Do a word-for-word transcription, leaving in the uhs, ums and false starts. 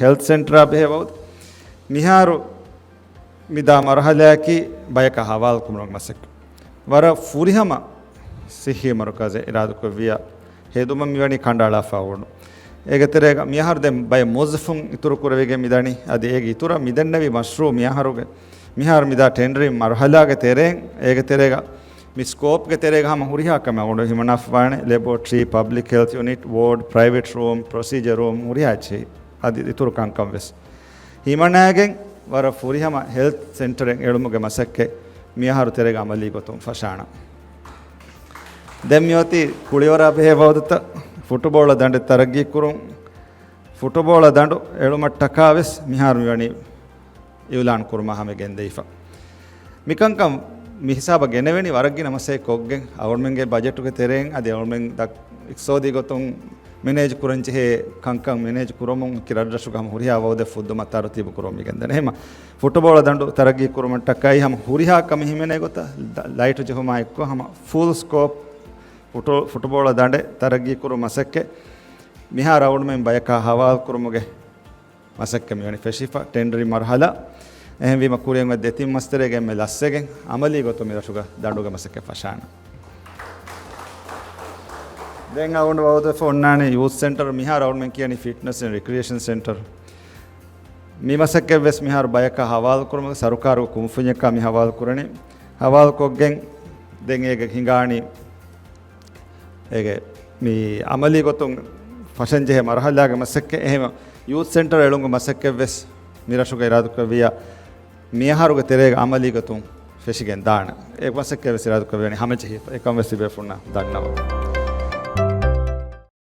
ހެލްތް ސެންޓަރާ ބެހޭ ވައުދު. މިހާރު މިދާ މަރުހަލާއަކީ ބަޔަކަށް ހަވާލުކުރުމުގެ މަސައްކަތް. ވަރަށް ފުރިހަމަ ސިއްހީ މަރުކަޒެއް އިރާދަކުރެއްވިޔާ ހެދުމަށް މިވަނީ ކަނޑައަޅާފަ އުޅުނު. އޭގެ ތެރޭގަ މިއަހަރު ދެން ބައެއް މުވައްޒަފުން އިތުރު ކުރެވިގެން މިދަނީ. އަދި އޭގެ އިތުރަށް މިދެންނެވި މަޝްރޫއު މިއަހަރުގެ، މިހާރު މިދާ ޓެންޑަރިން މަރުހަލާގެ ތެރެއިން، އޭގެ ތެރޭގަ މި ސްކޯޕްގެ ތެރޭގަ ހަމަ ހުރިހާ ކަމެއް އަޅުގަނޑު ހިމަނާފަވާނެ. ލެބޯޓްރީ، ޕަބްލިކް ހެލްތް ޔުނިޓް، ވޯޑް، ޕްރައިވެޓް ރޫމް، ޕްރޮސީޖަރ ރޫމް، ހުރިހާ އެއްޗެހި އަދި އިތުރު ކަންކަން ވެސް ހިމަނާގެން ވަރަށް ފުރިހަމަ ހެލްތް ސެންޓަރެއް އެޅުމުގެ މަސައްކަތް މިއަހަރު ތެރޭގަ އަމަލީ ގޮތުން ފަށާނަން. ދެން މިއޮތީ ކުޅިވަރާ ބެހޭ ވައުދުތައް. ފުޓުބޯޅަ ދަނޑެއް ތަރައްގީ ކުރުން، ފުޓުބޯޅަ ދަނޑު އެޅުމަށްޓަކާ ވެސް މިހާރު މިވަނީ އިއުލާން ކުރުމާ ހަމަ ގެންދަވިފަ. މިކަންކަން މި ހިސާބަށް ގެނެވެނީ ވަރަށް ގިނަ މަސައްކަތް ކޮށްގެން، އަޅުގަނޑުމެންގެ ބަޖެޓުގެ ތެރެއިން އަދި އަޅުގަނޑުމެން ދަ-، އިޤްތިޞާދީ ގޮތުން މެނޭޖް ކުރަން ޖެހޭ ކަންކަން މެނޭޖް ކުރަމުން އެކި ރަށްރަށުގަ ހަމަ ހުރިހާ ވައުދެއް ފުއްދުމަށް ތަރުތީބު ކުރަމުން މި ގެންދަނީ. އެހެންމަ ފުޓުބޯޅަ ދަނޑު ތަރައްގީ ކުރުމަށްޓަކައި ހަމަ ހުރިހާ ކަމެއް ހިމެނޭ ގޮތަށް ލަ-، ލައިޓު ޖެހުމާ އެއްކޮށް ހަމަ ފުލް ސްކޯޕް ފުޓު-، ފުޓުބޯޅަ ދަނޑެއް ތަރައްގީ ކުރުމުގެ މަސައްކަތް މިހާރު އަޅުގަނޑުމެން ބަޔަކާ ހަވާލު ކުރުމުގެ މަސައްކަތް މިވަނީ ފެށިފަ. ޓެންޑަރިން މަރުހަލާ އެހެންވީމަ ކުރިއަށް އޮތް ދެތިން މަސް ތެރޭގަ އެންމެ ލަސްވެގެން އަމަލީ ގޮތުން މި ރަށުގަ ދަނޑުގެ މަސައްކަތް ފަށާނަން. ދެން އަޅުގަނޑު ވައުދުވެފަ އޮންނާނީ ޔޫތް ސެންޓަރ. މިހާރު އަޅުގަނޑުމެން ކިޔަނީ ފިޓްނަސް އެންޑް ރިކްރިއޭޝަން ސެންޓަރ. މި މަސައްކަތް ވެސް މިހާރު ބަޔަކަށް ހަވާލު ކުރުމުގެ ސަރުކާރުގެ ކުންފުންޏަކާ މި ހަވާލު ކުރަނީ. ހަވާލު ކޮށްގެން ދެން އޭގެ ހިނގާނީ އޭގެ މި އަމަލީ ގޮތުން ފަށަންޖެހޭ މަރުހަލާގެ މަސައްކަތް. އެހެން ޔޫތް ސެންޓަރ އެޅުމުގެ މަސައްކަތް ވެސް މި ރަށުގަ އިރާދަކުރެއްވިޔާ މިއަހަރުގެ ތެރޭގަ އަމަލީ ގޮތުން ފެށިގެން ދާނެ. އެ މަސައްކަތް ވެސް އިރާދަކުރެއްވިޔާ ހަމަޖެހިފަ. އެކަން ވެސް ތިބޭފުންނަށް ދަންނަވަން.